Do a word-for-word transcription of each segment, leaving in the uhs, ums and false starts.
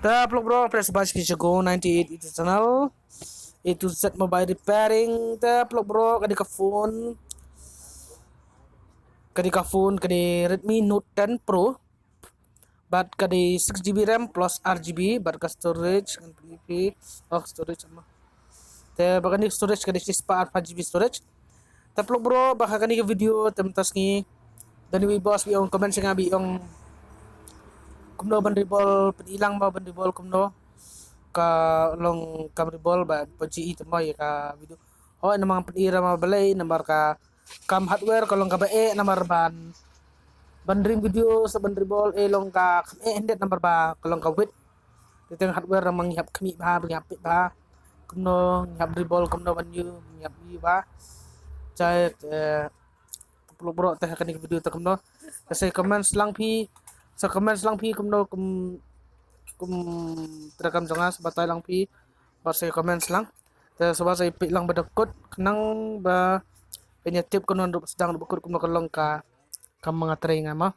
Te paralok bro, press ba shi ki jago ninety eight YouTube channel. A to Z mobile repairing. Te paralok bro, kane ka phone, kane ka phone, kane Redmi Note ten Pro. Bad kane six GB RAM plus R GB, bad ka storage, ngan pyni phi, oh, storage ama. Te bad kane storage kane six GB, five GB storage. Te paralok bro, ba ha kane ka video te mynta sngi, don iwei i boss ba i ong comment sha nga ba i ong kumno ban reball, pyni lang ba ban reball kumno. Ka long kam reball ba pynji i te mo ïa ka video. Hooid, namar pyni ra ma balei, namar ka kam hardware ka long kaba eh, namar ban, ban ring video sa ban reball eh long ka kam eh hyndet namar ba ka long ka wit. Te teng hardware namar ngi hap khmih bha, ngi hap peit bha kumno ngi hap reball, kumno ban ïoh, ngi hap ïoh bha. Jai te paralok bro, te ha kane ka video te kumno, te sa comment lang phi, sa comment lang phi kumno, kum, kum treikam jong nga, sa batai lang phi, bad sa comment lang. Te sa ba sa peit lang ba da kut khnang ba phin ïa tip kumno ruh sdang ruh ba kut kumno ka long ka, ka manga trei nga ma.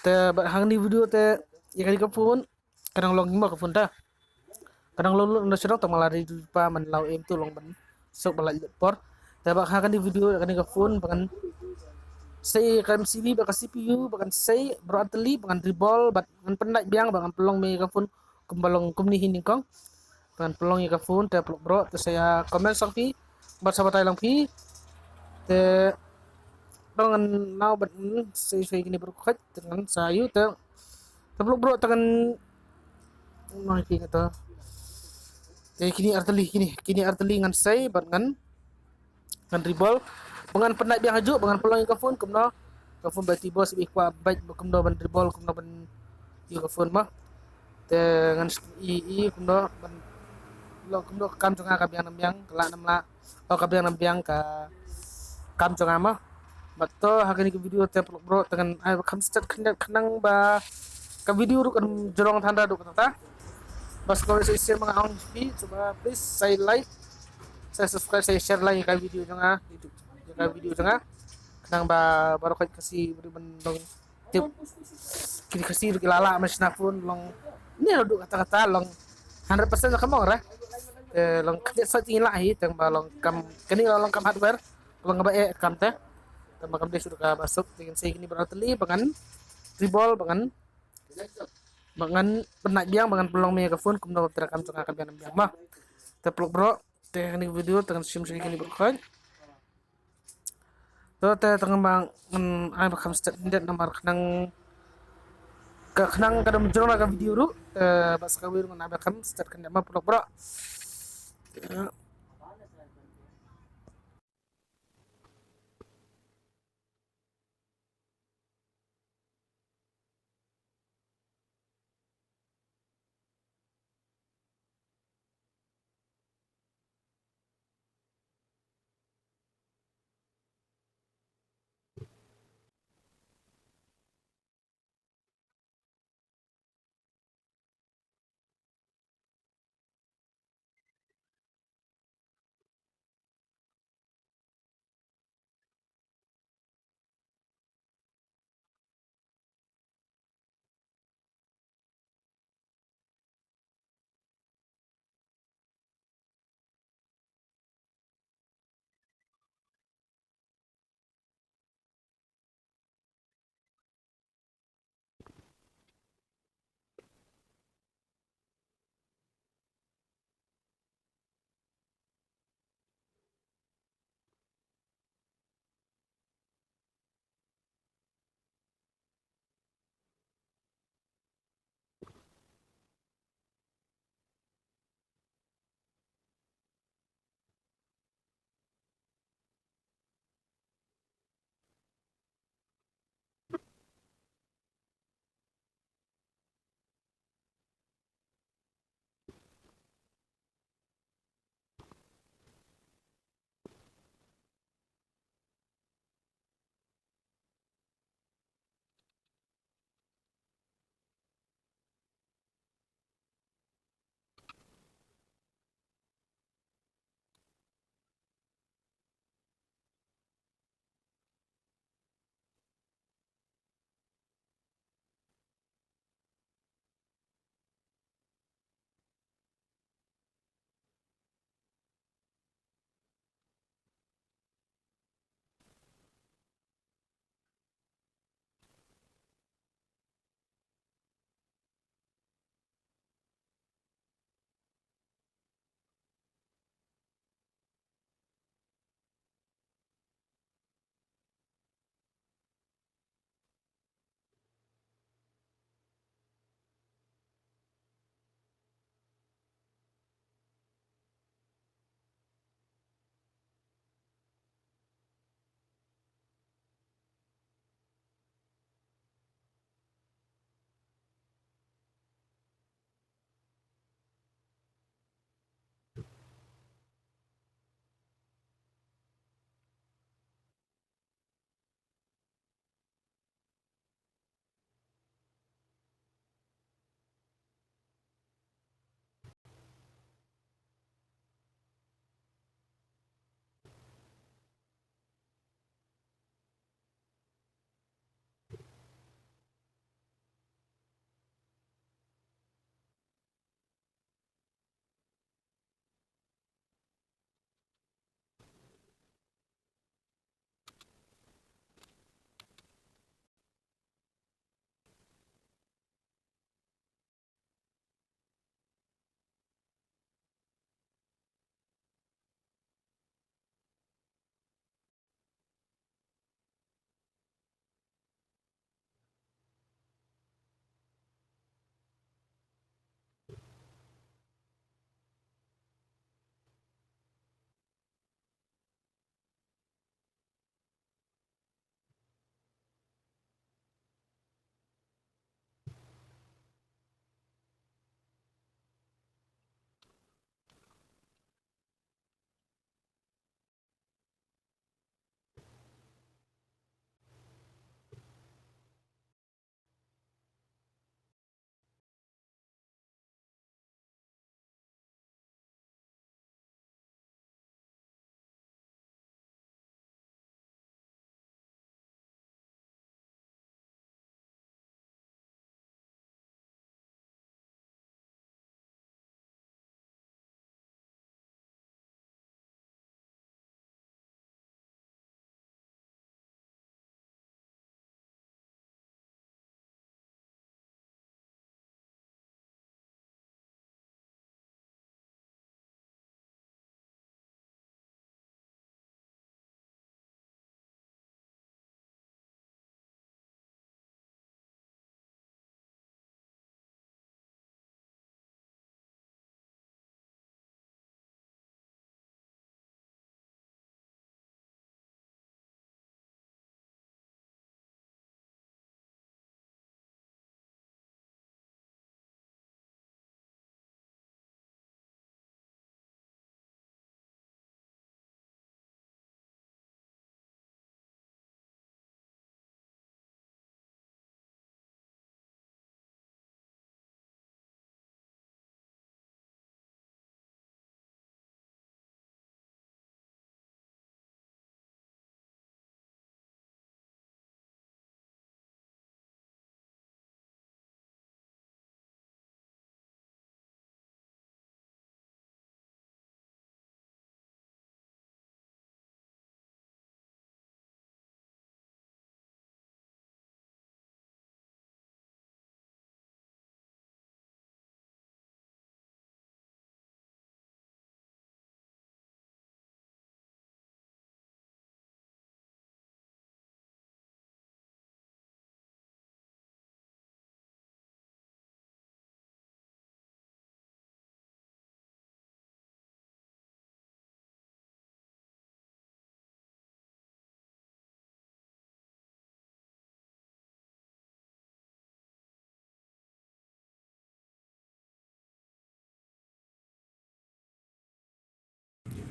Te bad ha kane ka video te ïa kane ka phone ka dang long hi mo ka phone ta. Ka dang long lut na shnong tang ma la ri pa man lau em tu long ban suk ba la lut por. Te bad ha kane ka video kane ka phone ba ngan sei ka M C B bad ka C P U, ba ngan sei bro atli, ba ngan reball, bad ngan pynnait biang, ba ngan pynlong me ka phone kumba long kumne hi nyngkong. Ngan pynlong ïa ka phone te paralok bro, te sa ïa comment lang phi bad sa batai lang phi. Te ngan nang bad ngan sei sei kine bro khait, te ngan sa ïoh te, te paralok bro, te ngan nang phi kata. Te kine artylli, kine, kine artylli ngan sei bad ngan, ngan reball. Ba ngan pynnait biang hajuh, ba ngan pynlong ïa ka phone kumno. Ka phone ba ti boss ba i kwah bad kumno ban reball, kumno ban ïoh ka phone ma. Te ngan i, i kumno ban long kumno ka kam jong nga ka biang nam biang, ka lah nam lah. Oh, ka biang nam biang ka kam jong nga ma. Bad to ha kane ka video te paralok bro, te ngan ai ba kham start khnang, khnang ba ka video ruh kan jrong than da ruh kata. Bad sa kawei sa shisien ma nga ong phi, sngewbha please sa like, sa subscribe, sa share lang ïa ka video jong nga, ïa ka video jong nga. Khnang ba baroh khoit Khasi bri ban long tip. Kine Khasi ruh ki la lah ban shna phone long. Ni ruh kata kata long hundred percent ka mong re. Eh, long kane sa ti lah hi tang ba long kam, kane long kam hardware. Long ba eh kam te. Tang ba kam dei shu ka ba suk, te ngan sei kine bro atylli, ba ngan reball, ba ngan, ba ngan pynnait biang, ba ngan pynlong me ka phone kumno ba treikam jong nga ka biang nam biang ma. Te paralok bro, te kane ka video te ngan shim sha kine bro khait. To te tang ba ngan ai ba kham start hyndet namar khnang ka, khnang ka dam jrong na ka video ruh, te bad sa kawei ruh ngan ai ba kham start hyndet ma paralok bro.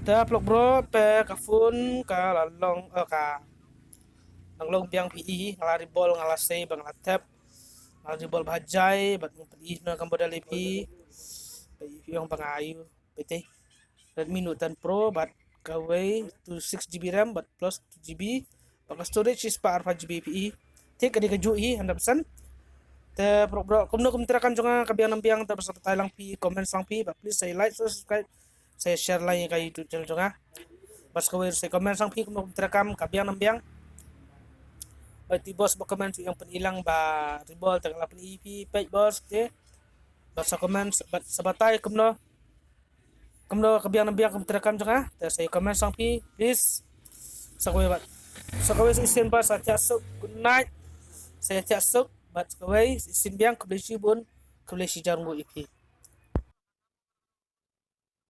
Te paralok bro, te ka phone ka la long, eh, ka dang long biang phi i, nga la reball, nga la sei ba nga la thep, nga la reball ba jai, bad nga pyn-i noh ka model ïa phi. Phi ong ba nga ïoh, phi te Redmi Note ten Pro, bad kawei two six GB RAM, bad plus two GB, bad ka storage shi spah arphew GB phi i. Te ka dei kajuh hi, hundred percent. Te paralok bro, kumno kum treikam jong nga, ka biang nam biang, te bad sa batai lang phi, comment lang phi, bad please sa like, subscribe, sa share lang ïa ka YouTube channel jong nga. Bad sa kawei sa comment lang phi kumno kum treikam, ka biang nam biang. Bad te boss ba comment ïa phi, ïa pyn-i lang ba reball te ka la pyn-i phi, peit boss, te. Bad sa comment, bad sa batai kumno, kumno ka biang nam biang kum treikam jong nga, te sa comment lang phi, please. Sa kawei bad, sa kawei sa shisien bad sa thiah suk, good night. Sa thiah suk, bad sa kawei sa shisien biang, khublei shibun, khublei shihajar nguh ïa phi.